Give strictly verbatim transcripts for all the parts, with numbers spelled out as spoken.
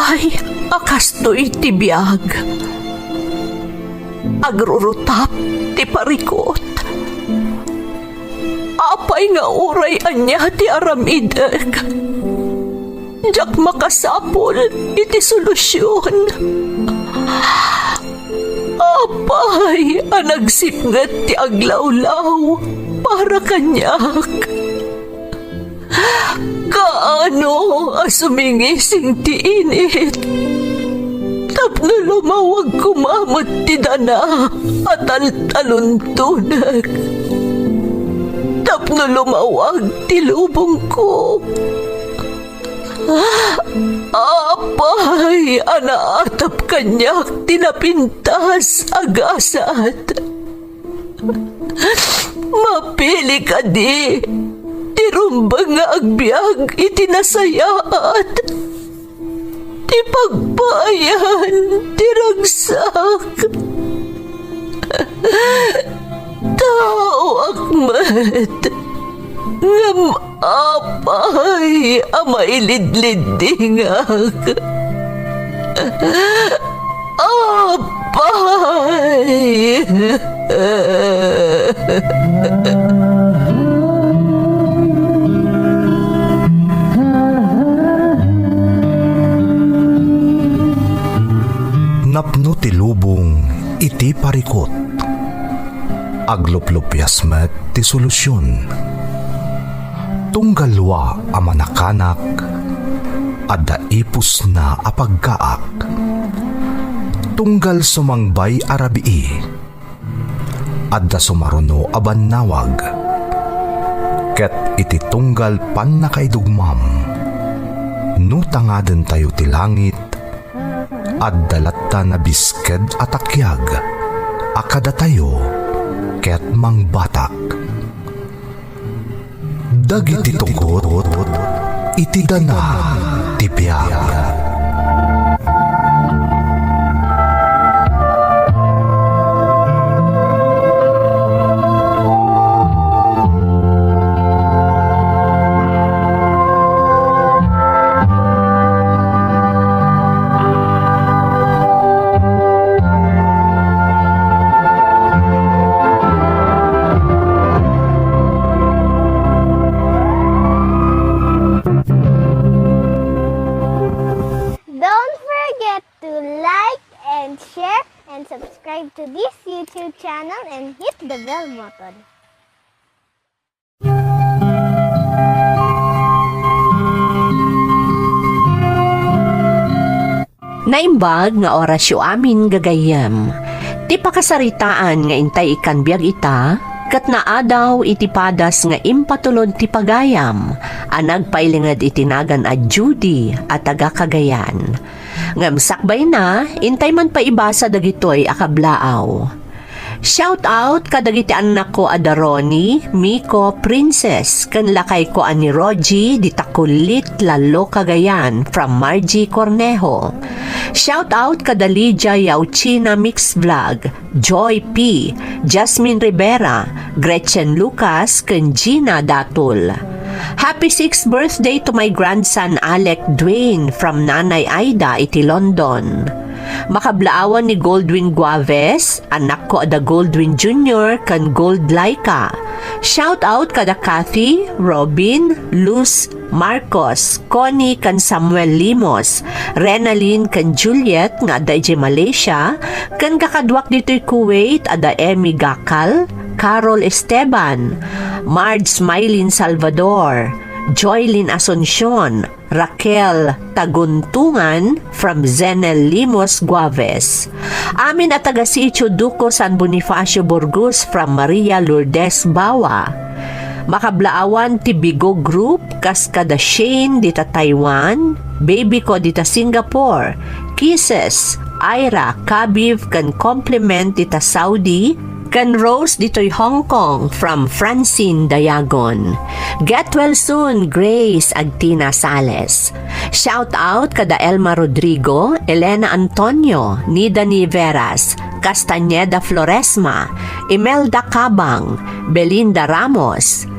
Ay, a kastoy ti biag. Agrurutap ti parikut. Apay nga uray ania ti aramidek, diak makasapul iti solusion. Apay a nagsipnget ti aglawlaw para kaniak. Kaano a sumingising ti init tapno lumawag koma met ti dana a taltaluntonek, tapno lumawag ti lubongko. Apay a naatap kaniak ti napintas a gasat. Mapili kadi ti rumbeng nga agbiag iti nasayaat, ti pagpaayan ti ragsak. Taoak met, ngem apay a mailidliddingak? Apay! Napno ti lubong iti parikut. Agluplupias met ti solusion. Tunggal lua a manakanak, adda ipusna a paggaak. Tunggal sumangbay a rabii, adda sumaruno a bannawag. Ket iti tunggal pannakaidugmam, no tangadentayo ti langit, adda latta nabisked a takiag a kadatayo ket mangbatak. Dagiti tugot iti dana ti biag. Don't forget to like and share and subscribe to this YouTube channel and hit the bell button. Naimbag nga orasyo amin, gagayyem. Ti pakasaritaan nga intay ikkan biag ita, ket naadaw iti padas nga impatulod ti pagayam a nagpailinged iti nagan a Judy a taga Cagayan. Ngem sakbayna, intay man pay ibasa dagitoy a kablaaw. Shout out kadagiti annakko a da Ronnie, Miko, Princess, ken lakayko a ni Rogie dita Kulit, Lalo, Cagayan, from Margie Cornejo. Shout out kada Lydia Yauchina Mix Vlog, Joy P, Jasmine Rivera, Gretchen Lucas, ken Gina Datul. Happy sixth birthday to my grandson Alec Dwayne from Nanay Aida iti London. Makablaawan ni Goldwyn Guaves, annakko a da Goldwyn Junior ken Gold Laika. Shout out kada Kathy, Robin, Luz, Marcos, Connie ken Samuel Limos, Renalyn ken Juliet nga adda idiay Malaysia, ken kakaduak ditoy Kuwait a da Emmy Gakal, Carol Esteban, Marge Mylene Salvador, Joylene Asuncion, Raquel Taguntungan from Zenel Limos Guaves. Amin a taga Sitio Duco San Bonifacio Burgos from Maria Lourdes Bawa. Makablaawan ti Bigo Group kas kada Shane dita Taiwan, Baby ko dita Singapore, Kisses, Ira, Kabib, ken Compliment dita Saudi, ken Rose ditoy Hong Kong from Francine Dayagon. Get well soon, Grace Agtina Sales. Shout out kada Elma Rodrigo, Elena Antonio, Nida Niveras, Castañeda Floresma, Imelda Cabang, Belinda Ramos,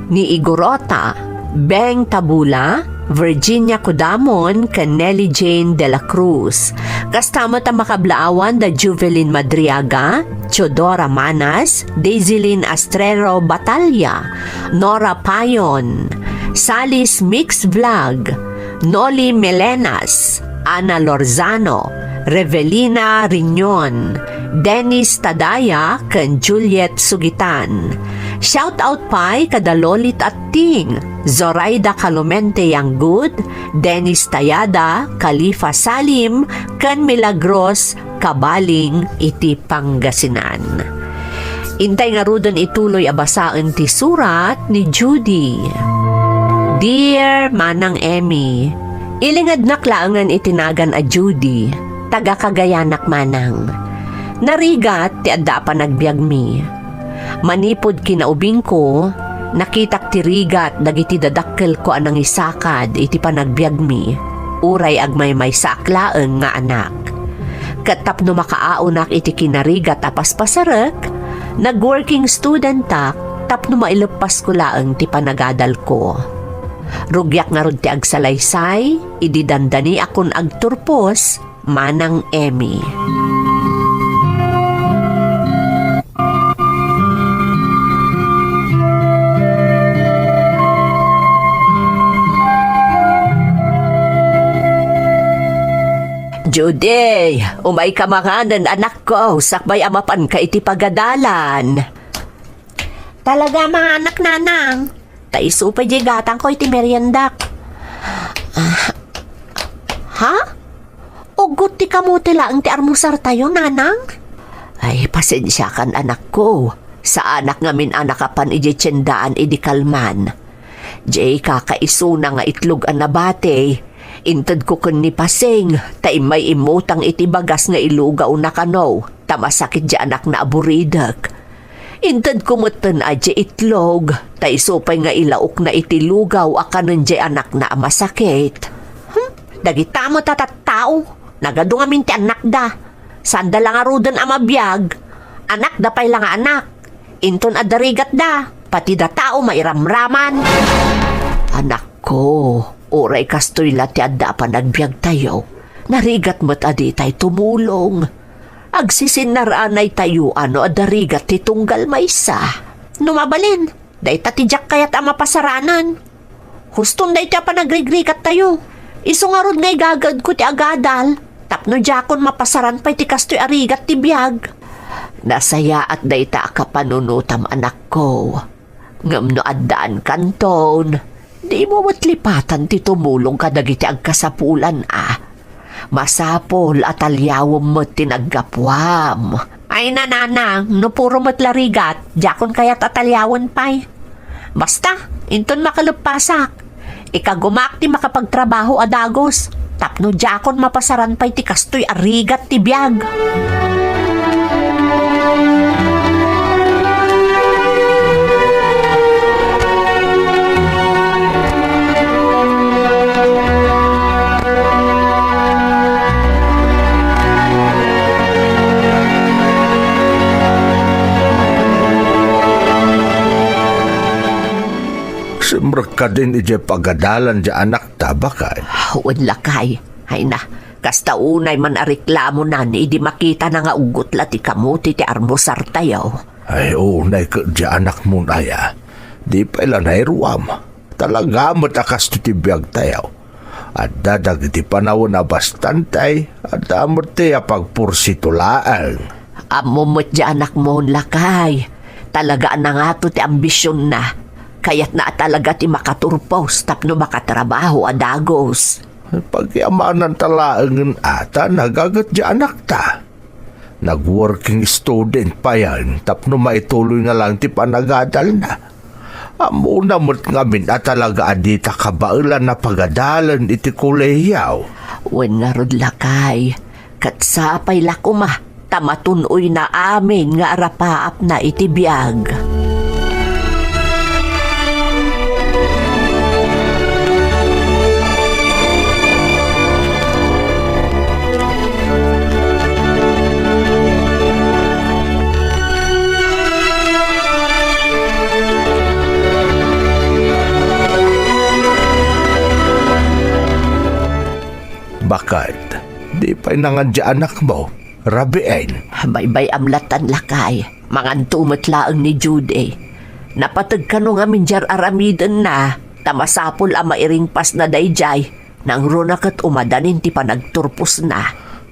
ni Igorota, Beng Tabula, Virginia Codamon, ken Nelly Jane de la Cruz. Kasta met a makablaawan da Juvelyn Madriaga, Teodora Manas, Daisilyn Astrero Batalla, Nora Payon, Sally's Mix Vlog, Noli Melenas, Ana Lorzano, Revelina Riñon, Dennis Tadaya, ken Juliet Sugitan. Shout out pay kada Lolit Atting, Zoraida Calumente Yanggud, Dennis Tayada, Khalifa Salim, ken Milagros Kabaling iti Pangasinan. Intay ngaruden ituloy a basaen ti surat ni Judy. Dear Manang Emmy, ilingednak laengen iti nagan a Judy, taga Cagayanak manang. Narigat ti adda a panagbiagmi. Manipud kinaubingko, nakitak ti rigat dagiti dadakkelko a nangisakad iti panagbiagmi, uray agmaymaysaak laeng nga anak. Ket tapno makaaonak iti kinarigat a paspasarek, nag-working studentak tapno maileppasko laeng ti panagadalko. Rugiak ngarud ti agsalaysay idi dandaniakon agturpos, Manang Emmy. Judy, umayka manganen, anakko, sakbay a mapanka iti pagadalan. Talaga, manganak, nanang. Ta isu pay diay gatangko iti meriendak. Ah, ha? Uggot ti kamote laeng ti almusartayo, nanang? Ay, pasensiakan, anakko. Saanak ngamin a nakapan idiay tiendaan idi kalman. Diay kakaisuna nga itlog a nabati, intedko ken ni Pasing, ta immay immutang iti bagas nga ilugawna kano, ta masakit diay anakna a buridek. Intedko metten a diay itlog, ta isu pay nga ilaokna iti lugaw a kanen diay anakna a masakit. Hmm, dagita met a tattao, nagadu ngamin ti annakda. Saanda la ngaruden a mabiag, annakda pay la nga annak. Inton adda rigatda, pati da tao mairamraman. Annakko, uray kastoy la ti adda a panagbiagtayo, narigat met a ditay tumulong. Agsisinnaranaytayo a no adda rigat ti tunggal maysa. No mabalin, dayta ti diak kayat a mapasaranan. Huston daytoy a panagrigrigattayo. Isu ngarud nga igagaedko ti agadal tapno diakon mapasaran pay ti kastoy a rigat ti biag. Nasayaat dayta a kapanunotam, anakko. Ngem no addaan kanton, dimo met lipatan ti tumulong kadagiti agkasapulan a. Masapul a taliawem met ti naggapuam. Ay, nanang, no puro met la rigat, diakon kayat a taliawen pay. Basta, inton makaleppasak, ikagumaak ti makapagtrabaho a dagus, tapno diakon mapasaran pay ti kastoy a rigat ti biag. Simrek kadin idiay pagadalan diay anakta, baket? Wen, lakay. Ay na, kasta unay man a reklamonan idi makitana nga uggot la ti kamote ti almusartayo. Ay, unay ket diay anakmon aya. Di pay la nairuam. Talaga met a kastoy ti biagtayo. Adda dagiti panawen a bastante, adda met ti a pagpursito laeng. Ammom met diay anakmon, lakay. Talaga a nangato ti ambisionna. Kayatna a talaga ti makaturpos tapno makatrabaho a dagus. Pagyamanan ta laengen a ta nagaget diay anakta. Nag-working student payen tapno maituloyna laeng ti panagadalna. Ammona met ngamin a talaga a dita kabaelan a pagadalen iti kolehiyo. Wen ngarud, lakay, ket sapay la koma ta matun-oyna amin nga arapaapna iti biag. Baket, di pay nangan diay anakmo, rabiin? Baybay-am lattan, lakay. Manganto met laeng ni Judy. Napateg kano ngamin diay ar-aramidenna, ta masapul a mairingpasna daydiay. Nangruna ket umadanin ti panagturposna.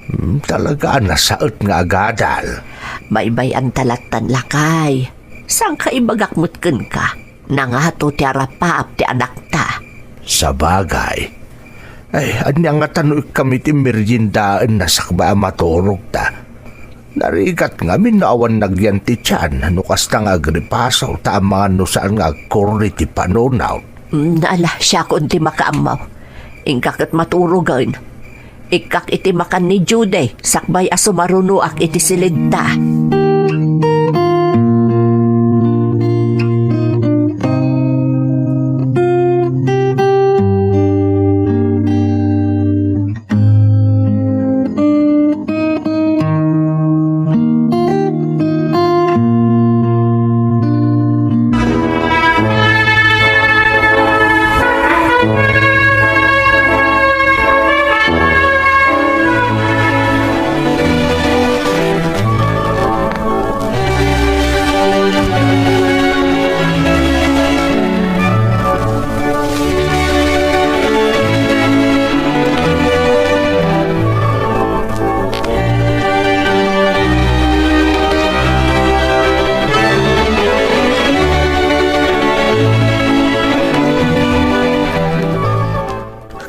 Hmm, talaga a nasaet nga agadal. Baybay-anta lattan, lakay. Saanka ibagak met kenka? Nangato ti arapaap ti anakta. Sabagay. Ay, ania ngata no ikkam iti meriendaenna sakbay a maturogta? Narigat ngamin no awan nagyan ti tian, no kasta nga agripaso ta amangan no saan nga agkurri ti panunot. Mm, ala, siakon ti makaammo. Inka ket maturogen. Ikkak iti makan ni Judy, sakbay a sumarunoak iti silidta.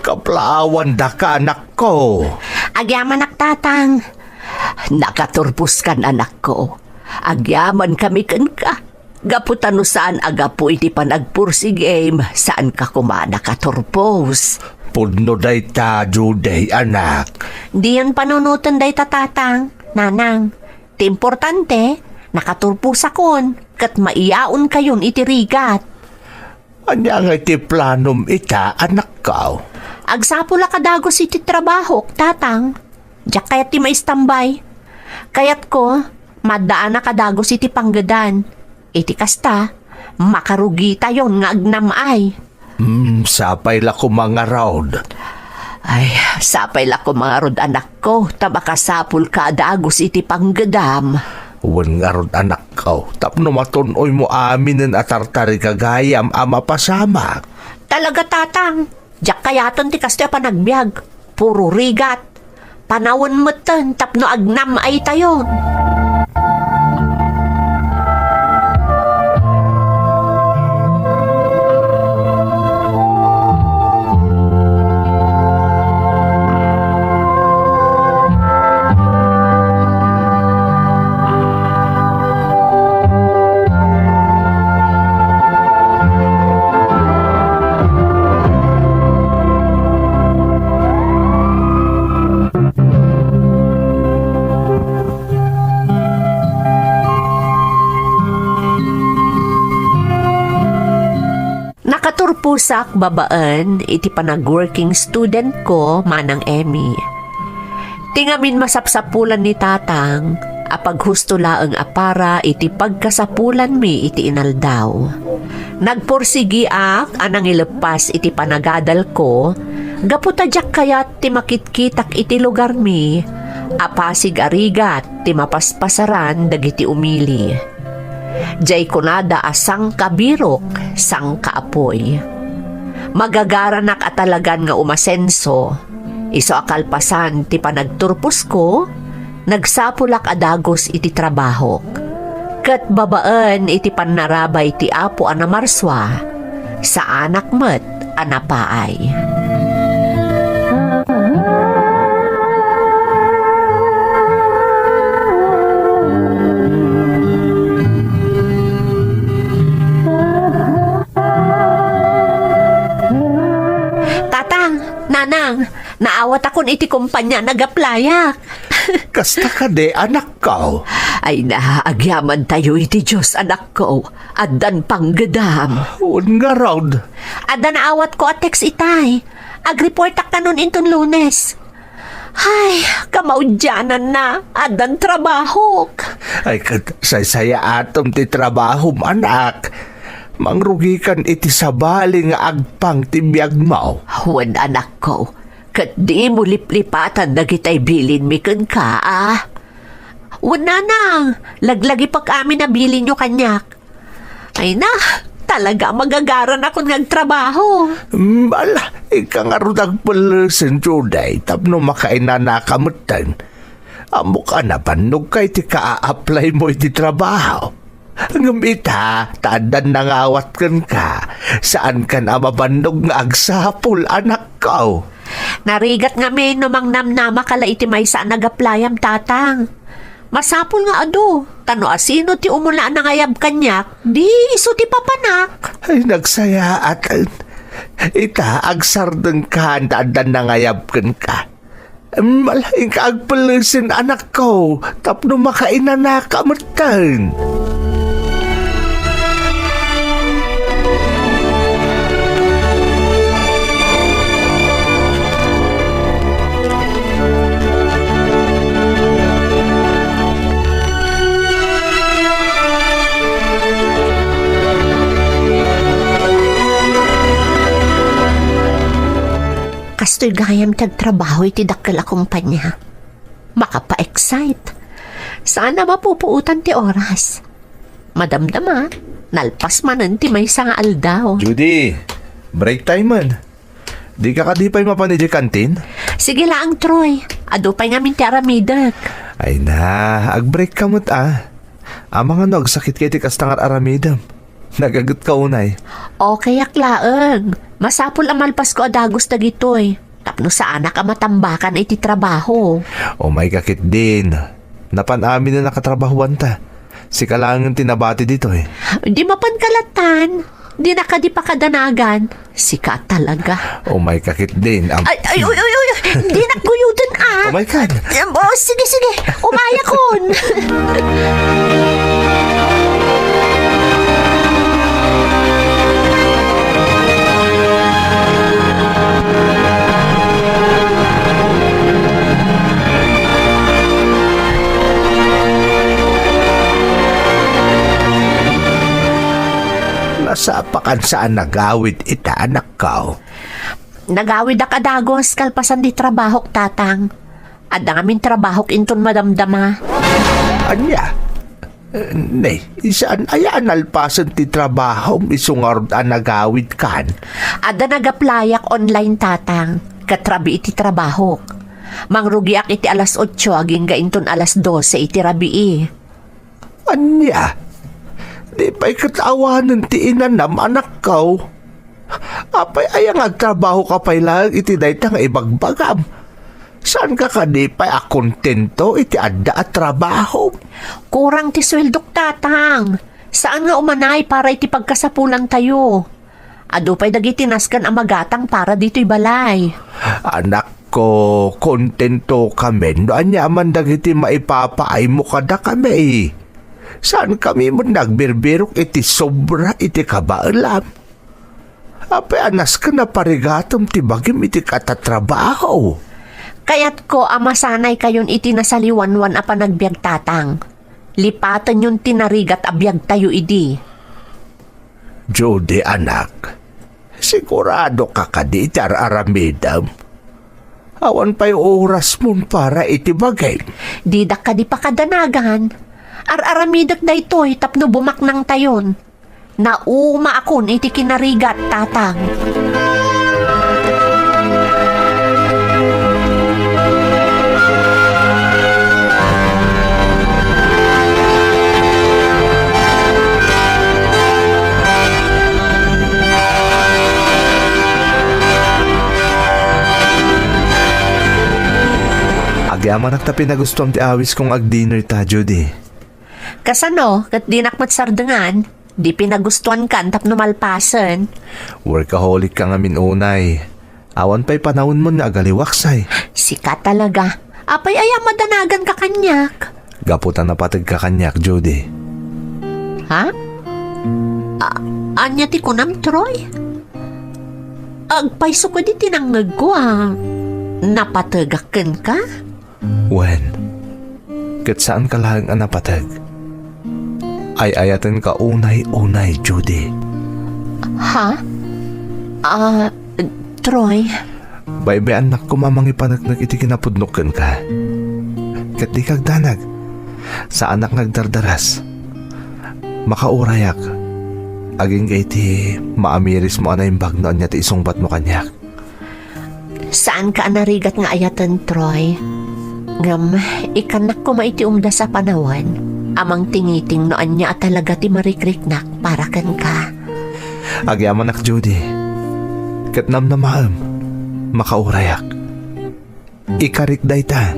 Kaplaawandaka, anakko. Agyamanak, Tatang. Nakaturposkan, anakko. Agyamankami kenka. Gapu ta no saan a gapu iti panagpursigim, saanka koma nakaturpos. Pudno dayta, Judy, anak. Diyon panunoten dayta, Tatang, Nanang. Ti importante, nakaturposakon, ket maiyaonkayon iti rigat. Ania ngay ti planom ita, anakko? Agsapulak a dagus iti trabahok, Tatang. Diak kayat ti maistambay. Kayatko, maaddaanak a dagus iti panggedan. Iti kasta, makarugitayon nga agnam-ay. Hmm, sapay la koma ngarud. Ay, sapay la koma ngarud, anakko, ta makasapulka a dagus iti panggedam. Wen ngarud, anakko, tapno matun-oymo aminen a tartari gagayam a mapasamak. Talaga, Tatang, diak kayaten ti kastoy a panagbiag. Puro rigat. Panawen metten tapno agnam-aytayon. Nakaturposak babaen iti panag-working student ko, Manang Emmy. Ti ngamin masapsapulan ni Tatang a paghusto laeng a para iti pagkasapulanmi iti inaldaw. Nagpursigiak a nangileppas iti panagadalko gapu ta diak kayat ti makitkitak iti lugarmi a pasig a rigat ti mapaspasaran dagiti umili. Diay kunada a sangkabirok, sangkaapuy. Magagaranak a talagan nga umasenso. Isu a kalpasan ti panagturposko, nagsapulak a dagus iti trabahok. Ket babaen iti pannarabay ti Apo a namarsua, saanak met a napaay. Tatang, Nanang, naawatakon iti kompania a nagaplayak. Kasta kadi, anakko? Ay na, agyamantayo iti Dios, anakko. Addan panggedam. Wen ngarud. Adda naawatko a text itay. Agreportak kanon inton Lunes. Ay, kamaudiananna, addan trabahok. Ay, ket saysayaatom ti trabahom, anak. Mangrugikan iti sabali nga agpang ti biagmo. Wen, anakko, Ket dimo liplipatan dagitay bilinmi kenka, a? Wen, nanang, laglagipek amin a bilinyo kaniak. Ay na, talaga a magagaranakon nga agtrabaho. Mm, ala, ika ngarud agpellesen, Judy, tapno makainanaka metten. Ammok a nabannogka iti kaa-applymo iti trabaho. Ngem ita, ta addan nangawat kenka, saankan a mabannog nga agsapul, anakko. Narigat ngamin no mangnamnamaka la iti maysa a nag-applyam, tatang. Masapul nga adu, ta no asino ti umuna a nangayab kaniak, di isu ti papanak. Ay, nagsayaat. Ita, agsardengkan ta addan nangayab kenka. Malaing ka agpellesen, anakko, tapno makainanaka metten. Kastoy gayam ti agtrabaho iti dakkel a kumpania. Makapa-excite. Saan a mapupuotan ti oras. Madamdama, nalpas manen ti maysa nga aldaw. Judy, break time man. Dika kadi pay mapan idiay kantin? Sige laeng, Troy. Adu pay ngamin ti aramidek. Ay na, agbreak ka met, a. Amangan no agsakit ka iti kasta nga ar-aramidem. Nagagetka unay. Okayak laeng. Masapul a malpasko a dagus dagitoy. Tapno saanak a matambakan iti trabaho. Umay ka ketdin. Napan amin a nakatrabahuanta. Sika laengen ti nabati ditoy. Di mapan kalatan. Di na kadi pakadanagan. Sika talaga. Umay ka ketdin. Am- Ay, ay, uy, uy, uy. Di na guyuden, a. Umay ka. Em, oh, sige, sige. Umayakon. Nasapakan sa a nagawid ita, anakko. Nagawidak a dagus kalpasan ti trabahok, tatang. Adda ngamin trabahok inton madamdama. Ania? Ne, saan aya a nalpasen ti trabahom isu ngarud a nagawidkan? Adda nag-applyak online, tatang, ket rabii ti trabahok. Mangrugiak iti alas otso agingga inton alas dose iti rabii. Ania? Di pay ket awanen ti inanam, anakko? Apay aya nga agtrabahoka pay laeng iti dayta nga ibagbagam? Saanka kadi pay a kontento iti adda a trabaho? Kurang ti sueldok, tatang. Saan nga umanay para iti pagkasapulantayo. Adu pay dagiti nasken a magatang para ditoy balay. Anakko, kontentokamin no aniaman dagiti maipapaaymo kadakami. Saankami met nga agbirbirok iti sobra iti kabaelam. Apay a nasken a parigatem ti bagim iti katatrabaho? Kayatko a masanaykayon iti nasaliwanwan a panagbiag, tatang. Lipatenyon ti narigat a biagtayo idi. Judy, anak, siguradoka kadi iti ar-aramidem? Awan pay orasmon para iti bagim. Didak kadi pakadanagan. Ar-aramidek daytoy tapno bumaknangtayon. Naumaakon iti kinarigat, tatang. Agyamanak ta pinagustuam ti awisko nga agdinner ta, Judy. Kasano, ket dinak met sardengan? Di pinagustuankan tapno malpasen. Workaholic ka ngamin unay. Awan pay panawenmon nga agaliwaksay. Sika talaga. Apay aya madanagan ka kaniak? Gapu ta napateg ka kaniak, Judy. Ha? A-, ania ti kunam, Troy? Agpayso kadi ti nangngegko a napategak kenka? Wen, ket saanka laeng a napateg. Ay-ayatenka unay-unay, Judy. Ha? Ah, Troy? Baybay-annak koma a mangipaneknek iti kinapudnok kenka. Ket dika agdanag. Saanak nga agdardaras. Makaurayak. Agingga iti maamirismo a naimbag no ania ti isungbatmo kaniak. Saanka a narigat nga ayaten, Troy. Ngem ikkannak koma iti umdas a panawen a mangtingiting no ania a talaga ti marikriknak para kenka. Agyamanak, Judy. Ket namnamaem, makaurayak. Ikarik dayta.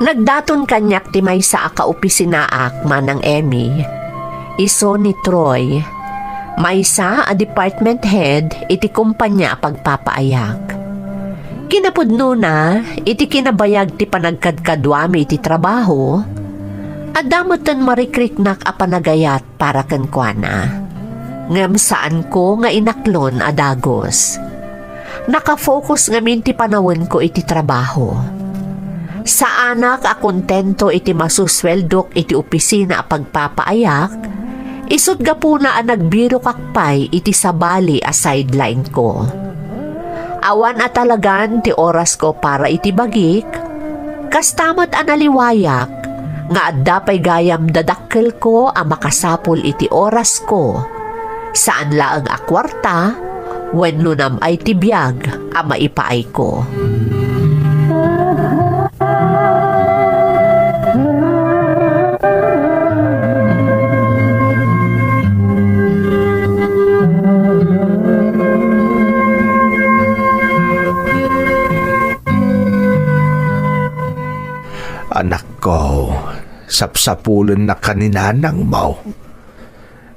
Nagdaton kaniak ti maysa a kaopisinaak, Manang Emmy. Isu ni Troy, maysa a department head iti kompania a pagpapaayak. Kinapudnona, iti kinabayag ti panagkadkaduami iti trabaho, adda metten marikriknak a panagayat para kenkuana. Ngem saanko nga inaklon a dagus. Nakafocus ngamin ti panawenko iti trabaho. Saanak a kontento iti masusweldok iti opisina a pagpapaayak, isut' gapuna a nagbirokak pay iti sabali a sideline-ko. Awan a talagan ti orasko para iti bagik, kasta met a naliwayak nga adda pay gayam dadakkelko a makasapul iti orasko, saan laeng a kuarta wenno nam-ay ti biag a maipaayko. Anakko, sapsapulennaka ni nanangmo.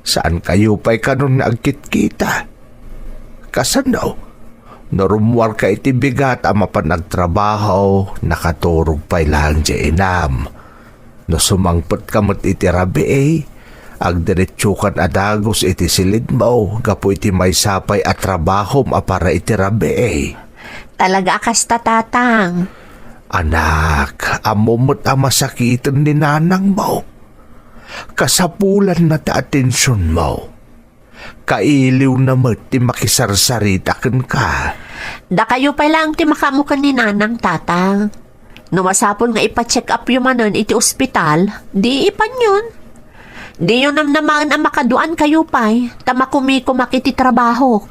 Saankayo pay kanon nga agkitkita. Kasano? No rummuarka iti bigat a mapan agtrabaho, nakaturog pay laeng diay inam. No sumangpetka met iti rabii, agdiretsokan a dagus iti silidmo gapu iti maysa pay a trabahom a para iti rabii. Talaga a kasta, Tatang. Anak, ammom met a masakiten ni nanangmo. Kasapulanna ti atensionmo. Kailiwna met ti makisarsarita kenka. Dakayo pay laeng ti makaammo ken ni Nanang, Tatang. No masapul nga ipa-check upyo manen iti ospital, di ipanyon. Diyo namnamaen a makaduankayo pay, ta makumikomak iti trabahok.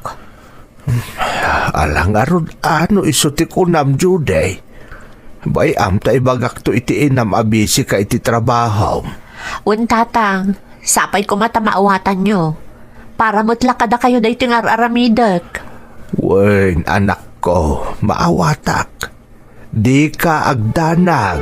Ala ngarud, ano isu ti kunam, Judy? Bay-am ta ibagakto iti inam a bisika iti trabahom. Wen, Tatang, sapay koma ta maawatanyo. Para met la kadakayo daytoy nga ar-aramidek. Wen, anakko, maawatak. Dika agdanag.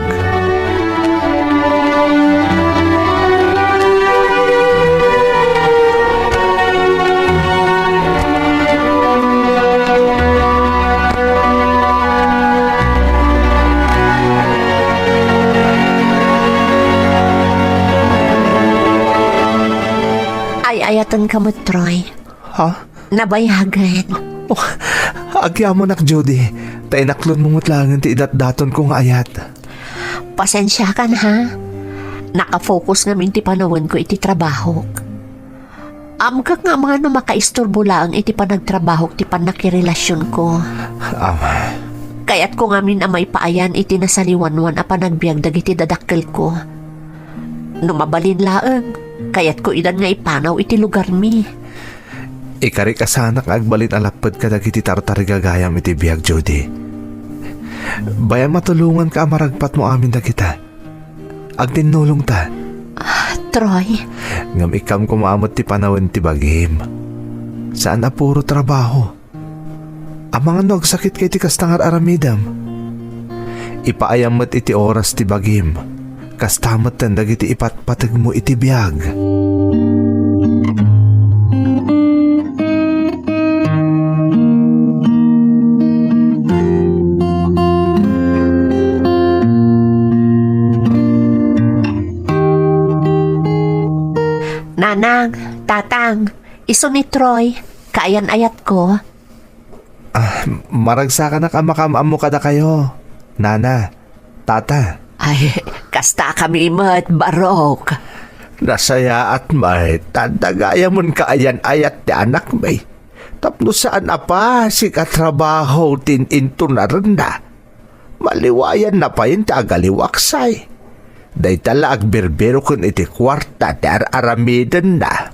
Ay-ayatenka met, Troy. Ha? Nabayagen. Oh, agyamanak, Judy. Ta inaklonmo met laengen ti idatdatonko nga ayat. Pasensiakan, ha? Naka-focus ngamin ti panawenko iti trabahok. Amkak nga amangan no makaisturbo laeng iti panagtrabahok ti pannakirelasionko. Ama. Kayatko ngamin a maipaayan iti nasaliwanwan a panagbiag dagiti dadakkelko. No mabalin laeng, kayatko idan nga ipanaw iti lugarmi. Ikarik a saanak nga agbalin a lapped kadagiti tartarigagayam iti biag, Judy. Bay-am a tulonganka a maragpatmo amin dagita. Agtinnulongta. Ah, Troy. Ngem ikkam koma met ti panawen ti bagim. Saan a puro trabaho. Amangan no agsakitka iti kasta nga ar-aramidem. Ipaayam met iti oras ti bagim. Kasta metten dagiti ipatpategmo iti biag. Nanang, Tatang, isu ni Troy, kaayan-ayatko. Ah, maragsakanak a makaam-ammo kadakayo, Nana, Tata. Ay, kasta kami met, Barok. Nasayaat met, ta adda gayam kaayan-ayat ti anakmi. Tapno saan a pasig a trabaho ti in-, intunarenna. Maliwayanna pay ti agaliwaksay. Dayta la agbirbiro ken iti kuarta ti ar-aramidenna.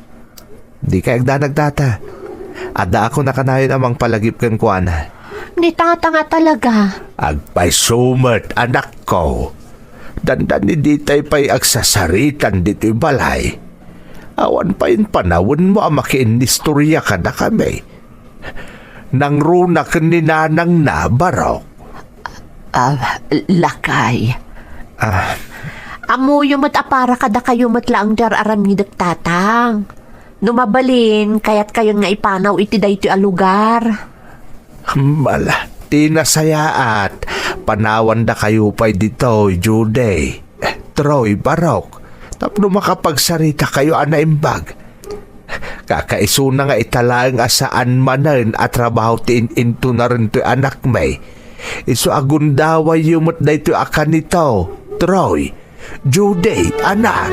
Dikay agdanag, Tata. Addaakon a kanayon a mangpalagip kenkuana. Ni Tata nga talaga. Agpayso met, anakko. Dandani ditay pay agsasaritan ditoy balay. Awan pay panawenmo a makiinnistoria kadakami. Nangruna ken ni nanangna, Barok. Ah, lakay. Ah. Ammoyo met a para kadakayo met laeng ti ar-aramidek, Tatang. No mabalin, kayatkayon nga ipanaw iti daytoy a lugar. Mala, ti nasayaat, panawandakayo pay ditoy, Judy. Troy, Barok, tapno makapagsaritakayo a naimbag. Kakaisuna nga ita laeng a saan manen a trabaho ti in-, intunaren toy anakmi. Isu a gundawayyo met daytoy a kanito, Troy, Judy, anak.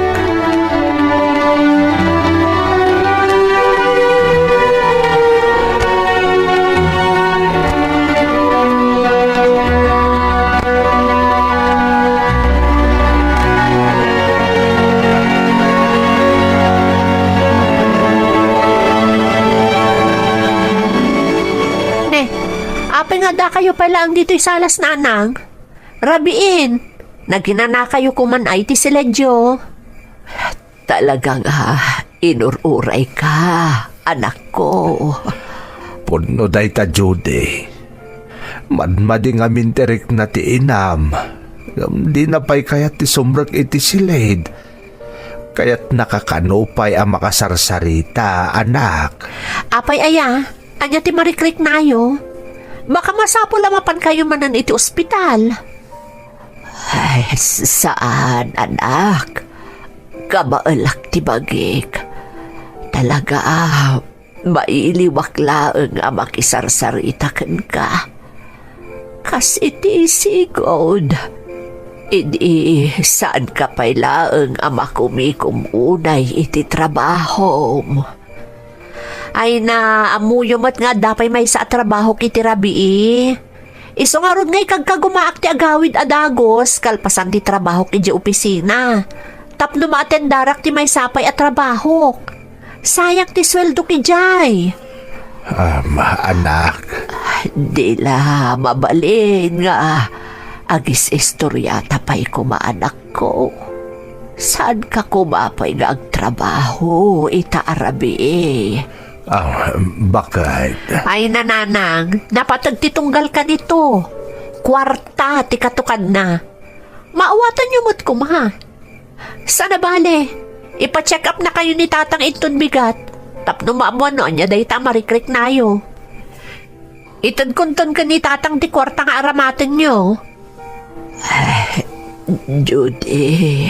Ne, apay nga addakayo pay laeng ditoy salas, Nanang? Rabiin, naginanakayo koman ay ti siledyo. Talaga nga inur-urayka, anakko. Pudno dayta, Judy. Madmadi ngamin ti rikna ti inam, ngem dina pay kayat ti sumrek iti silid. Kayatnaka kano pay a makasarsarita, anak. Apay aya? Ania ti marikriknayo? Baka masapul a mapankayo manen iti ospital. Ay, s-, saan, anak. Kabaelak ti bagik. Talaga, mailiwak laeng a makisarsarita kenka. Kas iti sigud, idi saanka pay laeng a makumikom unay iti trabahom. Ay na, ammoyo met nga adda pay maysa a trabahok iti rabii. Isu ngarud nga ikagkagumaak ti agawid a dagus kalpasan ti trabahok idiay opisina. Tapno maatendarak ti maysa pay a trabahok. Sayang ti sueldok idiay. Ama, anak. Di la mabalin nga agis-istoriata pay koma, anakko. Saanka koma pay nga agtrabaho ita a rabii? Ah, bakit? Ay, nanang, napateg ti tunggal kanito. Kuarta ti katukanna. Maawatanyo met koma. Saan a bale, ipa-check up na kayo ni Tatang inton bigat, tapno maammuan no ania dayta a marikriknayo. Itedkonton ken ni Tatang ti kuarta nga aramatenyo. Eh, Judy,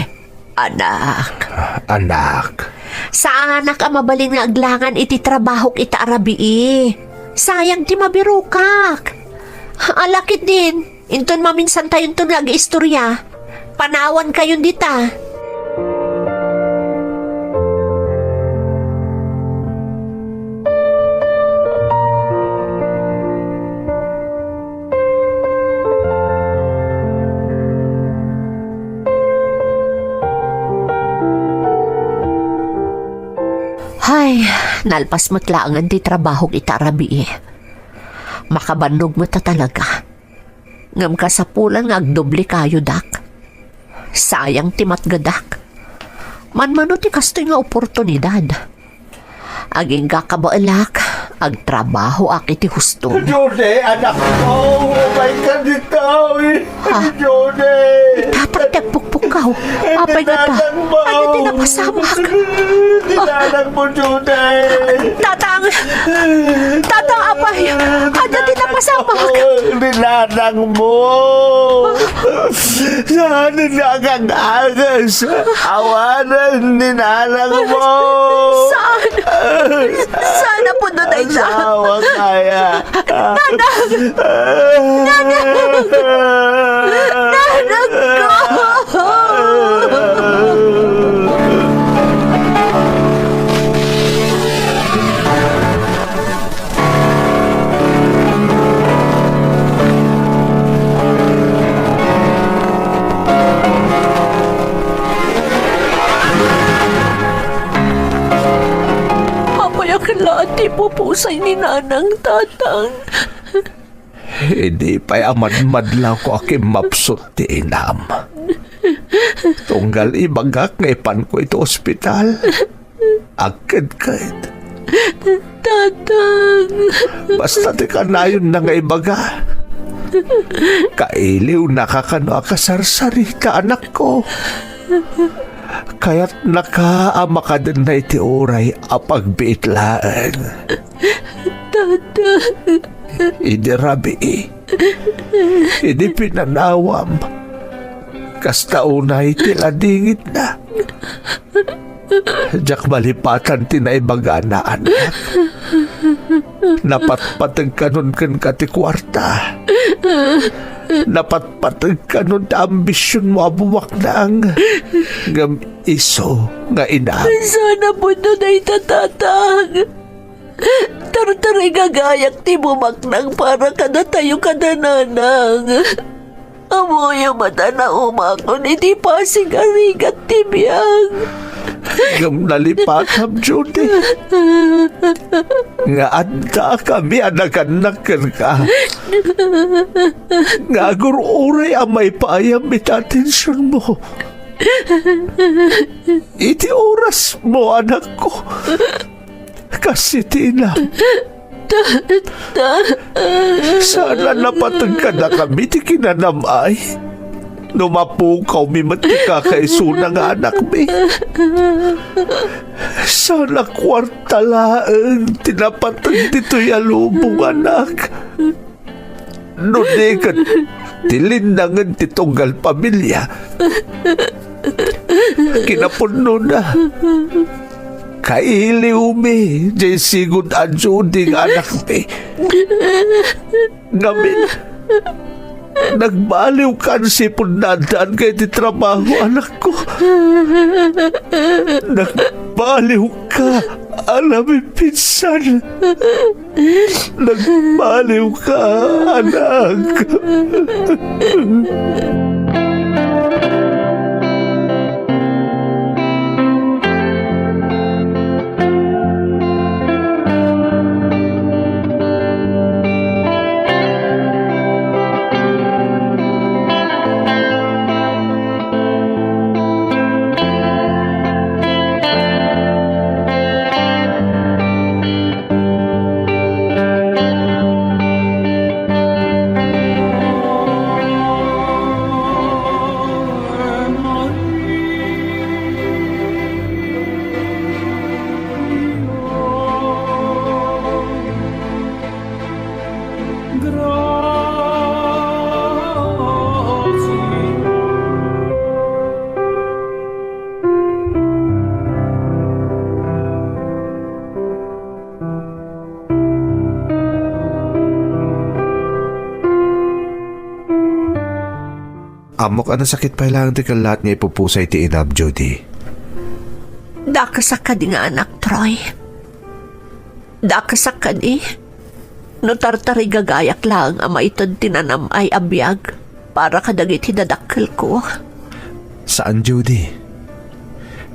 anak. Anak. Saanak a mabalin nga aglangan iti trabahok ita a rabii. Sayang ti mabirokak. Ala ketdin, inton maminsantayonton nga agiistorya, panawankayon dita. Hay, nalpas met laengen ti trabahok ita a rabii. Makabannog met a talaga. Ngem kasapulan nga agdoble kayo, dak. Sayang ti matgedak. Manmano ti kastoy nga oportunidad. Agingga kabaelak, Agtrabahoak iti husto. Judy, anak ko, umay ka dita, eh. Ha? Judy! Dapat ti agpukpukkaw. Apay nga ta? Ania ti napasamak? Dinadang mo, Judy! Tatang! Tatang, apay! Ania ti napasamak? Dinadang mo! Saan nga agag-agas? Awanen ni nanang mo! Saan? Saan a puno dayta? Asawa kaya? Nanang! Nanang! Nanang ko! Apay a ket laeng ti ipupusay ni Nanang, Tatang? Idi pay a madmadlawko a kimmapsut ti inam. Tunggal ibagak nga ipanko iti ospital. Agkedked. Tatang. Basta ti kanayonna nga ibaga. Kailiwnaka kano a kasarsarita, anakko. Kayatnaka a makadenna iti uray a pagbiit laeng. Tatang. Idi rabii, idi pinanawam, kasta unay ti ladingitna. Diak malipatan ti naibagana, anak. Napatpateg kanon kenka ti kuarta. Napatpateg kanon ti ambisionmo a bumaknang. Ngem isu nga ina. Saan a puno dayta, Tatang? Tartarigagayak ti bumaknang para kadatayo kada Nanang. Ammoyo met a naumakon iti pasig a rigat ti biag. Ngem nalipatam, Judy, nga addakami a nagannak kenka. Nga agur-uray a maipaayam iti atensionmo. Iti orasmo, anakko. Kas iti inam. Saan a napateg kadakami ti kinanam-ay no mapukawmi met ti kakaisuna nga anakmi? Saan a kuarta laeng ti napateg ditoy a lubong, anak. No di ket ti linnangen ti tunggal pamilia. Kinapudnona, kailiwmi diay sigud a Judy nga anakmi. Ngamin, nagbaliwka agsipud naaddaanka iti trabaho, anakko. Nagbaliwka a namipinsan. Nagbaliwka, anak. Ammok a nasakit pay laeng ti kellaat nga ipupusay ti inam, Judy. Dakesak kadi nga anak, Troy. Dakesak kadi. No tartarigagayak laeng a maited ti nanam-ay a biag para kadagiti dadakkelko. Saan, Judy.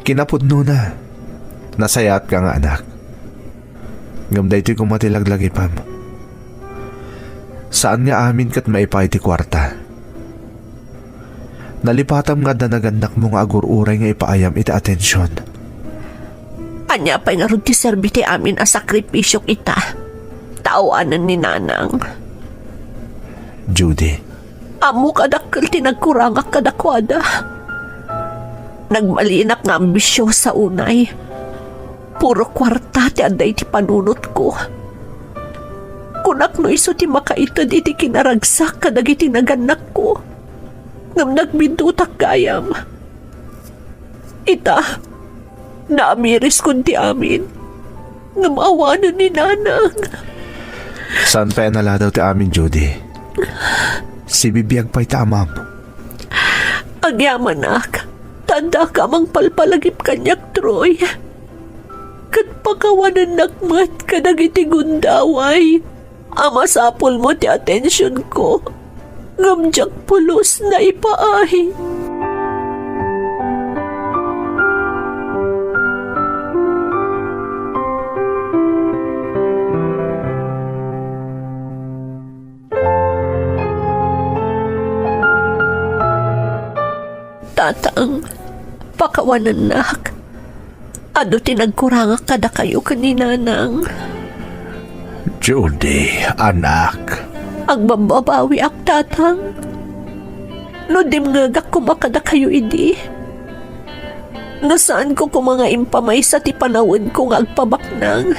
Kinapudnona, nasayaatka nga anak. Ngem daytoy koma ti laglagipem. Saan nga amin ket maipaay ti kuarta. Nalipatam nga adda nagannakmo nga agur-uray nga ipaayam iti atension. Ania pay ngarud ti serbi ti amin a sakripisiok ita? awanen ni Nanang. Judy. Ammok a dakkel ti nagkurangak kadakuada. Nagbalinak nga ambisyosa unay. Puro kuarta ti adda iti panunotko. Kunak no isu ti makaited iti kinaragsak kadagiti nagannakko. Ngem nagbidutak gayam. Ita, naamiriskon ti amin. Ngem awanen ni Nanang. Saan pay a naladaw ti amin, Judy? Sibibiag pay ta amam. Agyamanak, ta addaka a mangpalpalagip kaniak, Troy. Ket pakawanennak met kadagiti gundaway a masapulmo ti atensionko, ngem diak pulos naipaay. Tatang, pakawanennak. Adu ti nagkurangak kadakayo ken ni Nanang. Judy, anak. Agbabbabawiak, Tatang. No dimngegak koma kadakayo idi, no saanko koma nga impamaysa ti panawenko nga agpabaknang,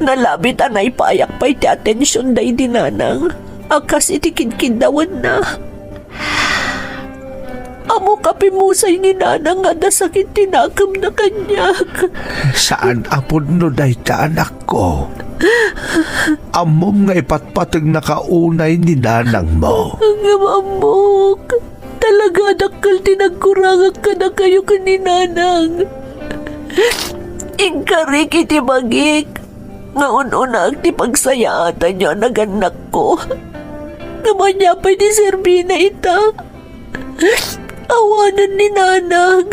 nalabit a naipaayak pay ti atension daydi Nanang a kas iti kidkiddawenna. Ammok a pimmusay ni Nanang nga adda sakit ti nakemna kaniak. Saan a pudno dayta, anakko. Ammom nga ipatpategnaka unay ni nanangmo. Ngem ammok, talaga a dakkel ti nagkurangak kadakayo ken ni Nanang. Inkarik iti bagik nga un-unaak ti pagsayaatanyo a nagannakko. Ngem ania pay ti serbina ita? Awanen ni Nanang.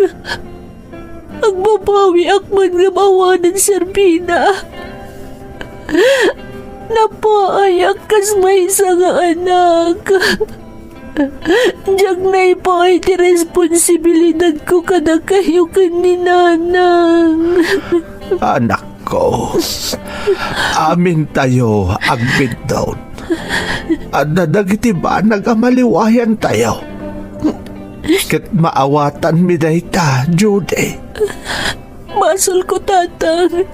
Agbabawiak man ngem awanen serbina. Napaayak kas maysa nga anak. Diak naipaay ti responsibilidadko kadakayo ken ni Nanang. Anakko, amintayo agbiddut. Adda dagiti banag a maliwayantayo. Ket maawatanmi dayta, Judy. Basolko, Tatang.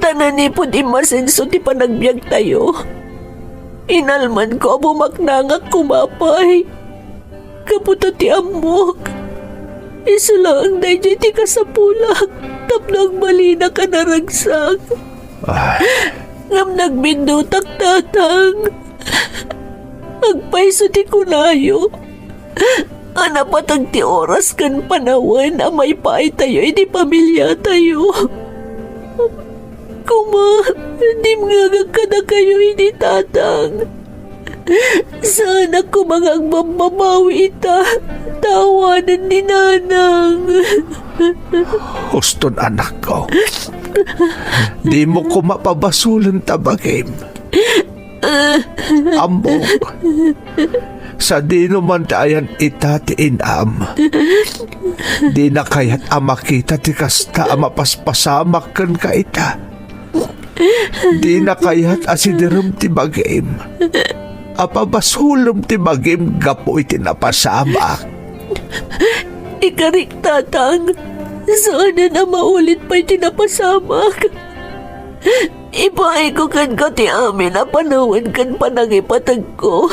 Ta nanipud immasenso ti panagbiagtayo, inalmanko a bumaknangak koma pay. Gapu ta ti ammok, isu laeng daydiay ti kasapulak tapno agbalinak a naragsak. Ah. Ngem nagbiddutak, Tatang. Agpayso ti kunayo a napateg ti oras ken panawen a maipaaytayo iti pamiliatayo. Koma, dimngegak kadakayo idi, Tatang. Saanak koma nga agbabbabawi ita, ta awanen ni Nanang. Uston, anakko. Dimo koma pabasolen ta bagim. Ammok, sadino man ti ayan ita ti inam, dina kayat a makita ti kasta a mapaspasamak kenka ita. Dina kayat a siderem ti bagim, a pabasolem ti bagim gapu iti napasamak. Ikarik, Tatang, saanen a maulit pay ti napasamak. Ipaayko kenka ti amin a panawen ken panangipategko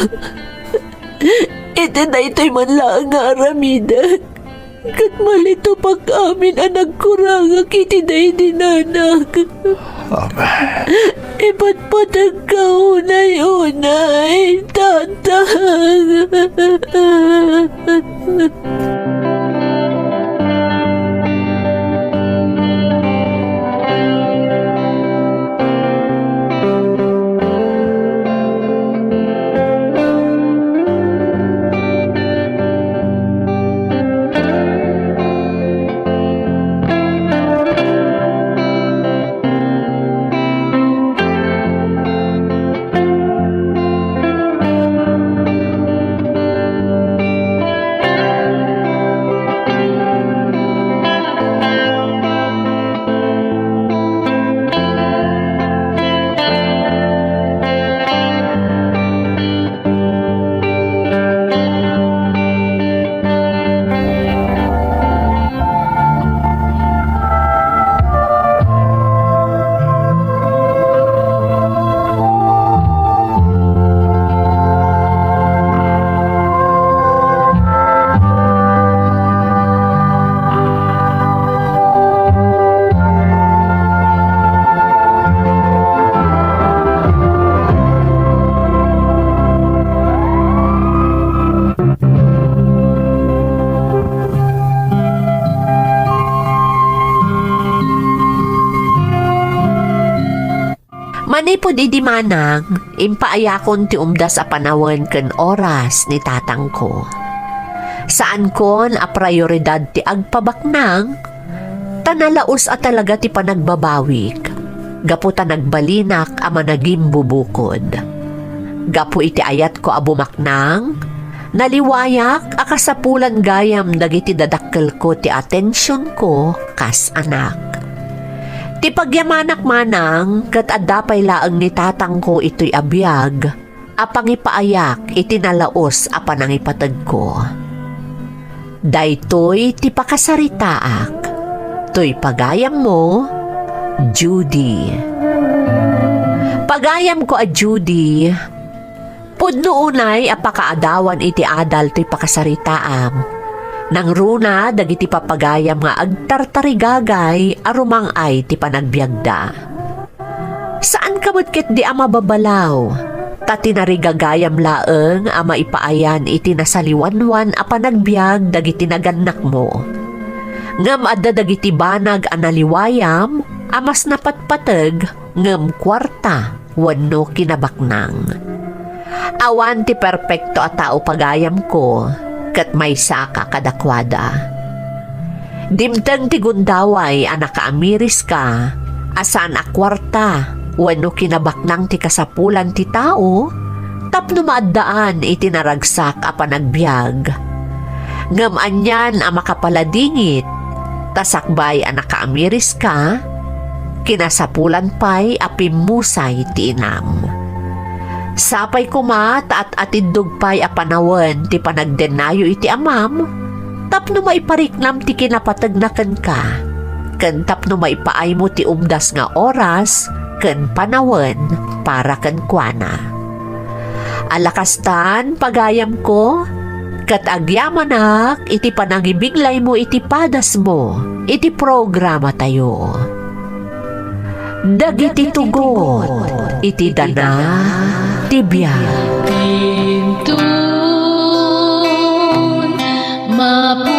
iti daytoy man laeng nga aramidek, ket malitupak amin a nagkurangak iti daydi nanak. Amen. Ipatpategka unay-unay, Tatang. Manipud idi manang, impaayakon ti umdas a panawen ken oras ni tatangko. Saankon a prioridad ti agpabaknang, ta nalaus a talaga ti panagbabawik, gapu ta nagbalinak a managimbubukod. Gapu iti ayatko a bumaknang, naliwayak a kasapulan gayam dagiti dadakkelko ti atensionko kas anak. Ti pagyamanak manang ket adda pay laeng ni tatangko itoy a biag a pangipaayak iti nalaus a panangipategko. Daytoy ti pakasaritaak. Toy pagayammo, Judy. Pagayamko a Judy, pudno unay a pakaadawan iti adal toy pakasaritaam. Nangruna dagiti papagayam nga agtartarigagay a rumang-ay ti panagbiagda. Saanka met ketdi a mababalaw, ta tinarigagayam laeng a maipaayan iti nasaliwanwan a panagbiag dagiti nagannakmo. Ngem adda dagiti banag a naliwayam a mas napatpateg ngem kuarta wenno kinabaknang. Awan ti perpekto a tao pagayamko, ket maysaka kadakuada. Dimteng ti gundaway a nakaamiriska a saan a kuarta wenno kinabaknang ti kasapulan ti tao tapno maaddaan iti naragsak a panagbiag. Ngem anian a makapaladingit, ta sakbay a nakaamiriska, kinasapulan pay a pimmusay ti inam. Sapay koma ta at-atiddog pay a panawen ti panagdennayo iti amam, tapno maipariknam ti kinapategna kenka, ken tapno maipaaymo ti umdas nga oras ken panawen para kenkuana. Ala kastan, pagayamko, ket agyamanak iti panangibiglaymo iti padasmo iti programatayo. Dagiti tugot iti dana ti biag. Inton mapu-